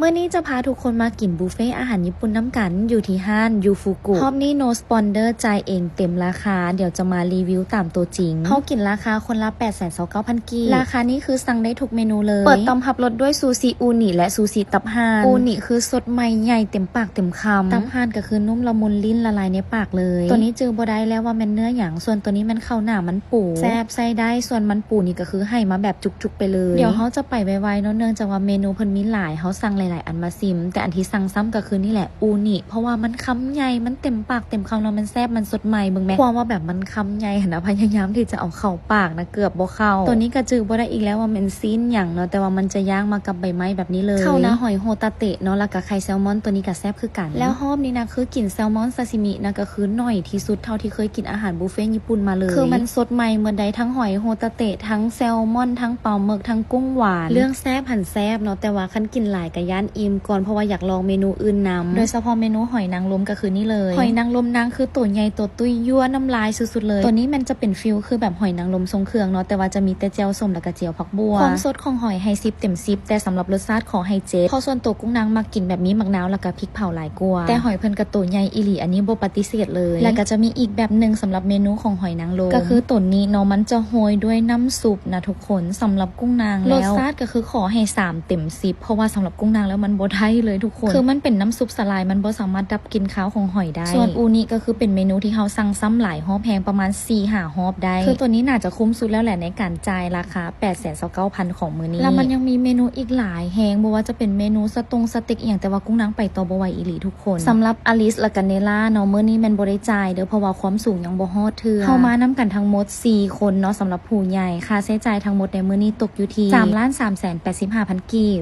ມື້ນີ້ຈະພາທຸກຄົນມາກິນບຸບເຟອາຫານຍີ່ປຸ່ນນຳກັນ ຢູ່ທີ່ຮ້ານຢູຟູກຸ. ຮອບນີ້ no sponsor ຈ່າຍເອງເຕັມລາຄາ. ດຽວຈະມາຣີວິວຕາມໂຕຈິງ. ເຮົາກິນລາຄາຄົນລະ ແປດແສນຊາວເກົ້າພັນ ກີບ. ລາຄານີ້ຄືສັ່ງໄດ້ທຸກເມນູເລີຍ. ເປີດຕອນຮັບລົດດ້ວຍຊູຊິອູນິ ແລະ ຊູຊິຕັບຫ່ານ. ອູນິຄືສົດໃໝ່ໃຫຍ່ເຕັມປາກເຕັມຄຳ. ຕັບຫ່ານກໍຄືນຸ້ມລະມຸນລີ້ນລະລາຍໃນປາກເລີຍ. ໂຕນີ້ຈື່ບໍ່ໄດ້ແລ້ວວ່າແມ່ນເນື້ອຫຍັງ. ສ່ວນໂຕນີ້ແມ່ນເຂົ້າໜາມັນປູ. ແຊບໃຊ້ໄດ້. ສ່ວນມັນປູນີ້ກໍຄືໃຫ້ມາແບບຈຸກໆໄປເລີຍ. ດຽວເຮົາຈະໄປໄວໆເນາະ ເນື່ອງຈາກວ່າເມນູເພິ່ນມີຫຼາຍ ເຮົາສັ່ງຫຼາຍໆອັນມາຊິມ. ແຕ່ອັນທີ່ສັ່ງຊ້ຳກໍຄືນີ້ແຫຼະ ອູນິ ເພາະວ່າມັນຄຳໃຫຍ່ ມັນເຕັມປາກເຕັມຄຳ ແລ້ວມັນແຊບ ມັນສົດໃໝ່. ເບິ່ງແມ້ ຄວາມວ່າແບບມັນຄຳໃຫຍ່ຫັ້ນນະ ພະຍາຍາມທີ່ຈະເອົາເຂົ້າປາກນະ ເກືອບບໍ່ເຂົ້າ. ໂຕນີ້ກໍຈື່ບໍ່ໄດ້ອີກແລ້ວວ່າແມ່ນຊີ້ນຫຍັງເນາະ ແຕ່ວ່າມັນຈະຍ່າງມາກັບໃບໄມ້ແບບນີ້ເລີຍ. ເຂົ້າໜ້າຫອຍໂຮຕາເຕະເນາະ ແລ້ວກໍໄຂ່ແຊລມອນ ໂຕນີ້ກໍແຊບຄືກັນ. ແລ້ວຮອບນີ້ນະ ຄືກິນແຊລມອນຊາຊິມິນະ ກໍຄືໜ້ອຍທີ່ສຸດເທົ່າທີ່ເຄີຍກິນອາຫານບຸບເຟຍີ່ປຸ່ນມາເລີຍ. ຄືມັນສົດໃໝ່ໝົດໃດ ທັງຫອຍໂຮຕາເຕະ ທັງແຊລມອນ ທັງປາໝຶກ ທັງກຸ້ງຫວານ. ເລື່ອງແຊບຫັ້ນແຊບເນາະ ແຕ່ວ່າຄັນກິນຫຼາຍກໍຢ້ານອີ່ມກ່ອນ ເພາະວ່າຢາກລອງເມນູອື່ນນຳ. ໂດຍສະເພາະເມນູຫອຍນາງລົມກໍຄືນີ້ເລີຍ. ຫອຍນາງລົມນາງຄືໂຕໃຫຍ່ໂຕຕຸ້ຍ ຍົວະນ້ຳລາຍສຸດໆເລີຍ. ໂຕນີ້ມັນຈະເປັນຟີລຄືແບບຫອຍນາງລົມຊົງເຄື່ອງເນາະ ແຕ່ວ່າຈະມີແຕ່ແຈ່ວສົ້ມ ແລ້ວກໍແຈ່ວຜັກບົ່ວ. ຄວາມສົດຂອງຫອຍໃຫ້ສິບເຕັມສິບ ແຕ່ສຳລັບລົດຊາດຂໍໃຫ້ເຈັດ ເພາະສ່ວນໂຕກຸ້ງນາງມັກກິນແບບມີໝາກນາວ ແລ້ວກໍພິກເຜົາຫຼາຍກວ່າ. ແຕ່ຫອຍເພິ່ນກໍໂຕໃຫຍ່ອີ່ຫຼີ ອັນນີ້ບໍ່ປະຕິເສດເລີຍ. ແລ້ວກໍຈະມີອີກແບບໜຶ່ງສຳລັບເມນູຂອງຫອຍນາງລົມ ກໍຄືໂຕນີ້ເນາະ ມັນຈະໂຮຍດ້ວຍນ້ຳຊຸບນະທຸກຄົນ. ສຳລັບກຸ້ງນາງແລ້ວ ລົດຊາດກໍຄືຂໍໃຫ້ສາມເຕັມສິບ ເພາະວ່າສຳລັບກຸ້ງນາງແລ້ວມັນບໍ່ໄດ້ເລີຍທຸກຄົນ. ຄືມັນເປັນນ້ຳຊຸບສາຫຼ່າຍ ມັນບໍ່ສາມາດດັບກິ່ນຄາວຂອງຫອຍໄດ້. ສ່ວນອູນິກໍຄືເປັນເມນູທີ່ເຮົາສັ່ງຊ້ຳຫຼາຍຮອບແຮງ ປະມານສີ່ຫ້າຮອບໄດ້. ຄືໂຕນີ້ໜ້າຈະຄຸ້ມສຸດແລ້ວແຫຼະໃນການຈ່າຍລາຄາ ແປດແສນຊາວເກົ້າພັນ ຂອງມື້ນີ້. ແລ້ວມັນຍັງມີເມນູອີກຫຼາຍແຮງ ບໍ່ວ່າຈະເປັນເມນູສະຕົງສະເຕັກອີ່ຫຍັງ ແຕ່ວ່າກຸ້ງນາງໄປຕໍ່ບໍ່ໄຫວອີ່ຫຼີທຸກຄົນ. ສຳລັບອາລິສ ແລ້ວກໍເນລາເນາະ ມື້ນີ້ແມ່ນບໍ່ໄດ້ຈ່າຍເດີ້ ເພາະວ່າຄວາມສູງຍັງບໍ່ຮອດເທື່ອ. ເຮົາມານຳກັນທັງໝົດສີ່ຄົນເນາະ ສຳລັບຜູ້ໃຫຍ່. ຄ່າໃຊ້ຈ່າຍທັງໝົດໃນມື້ນີ້ຕົກຢູ່ທີ່ສາມລ້ານສາມແສນແປດສິບຫ້າພັນ ກີບ.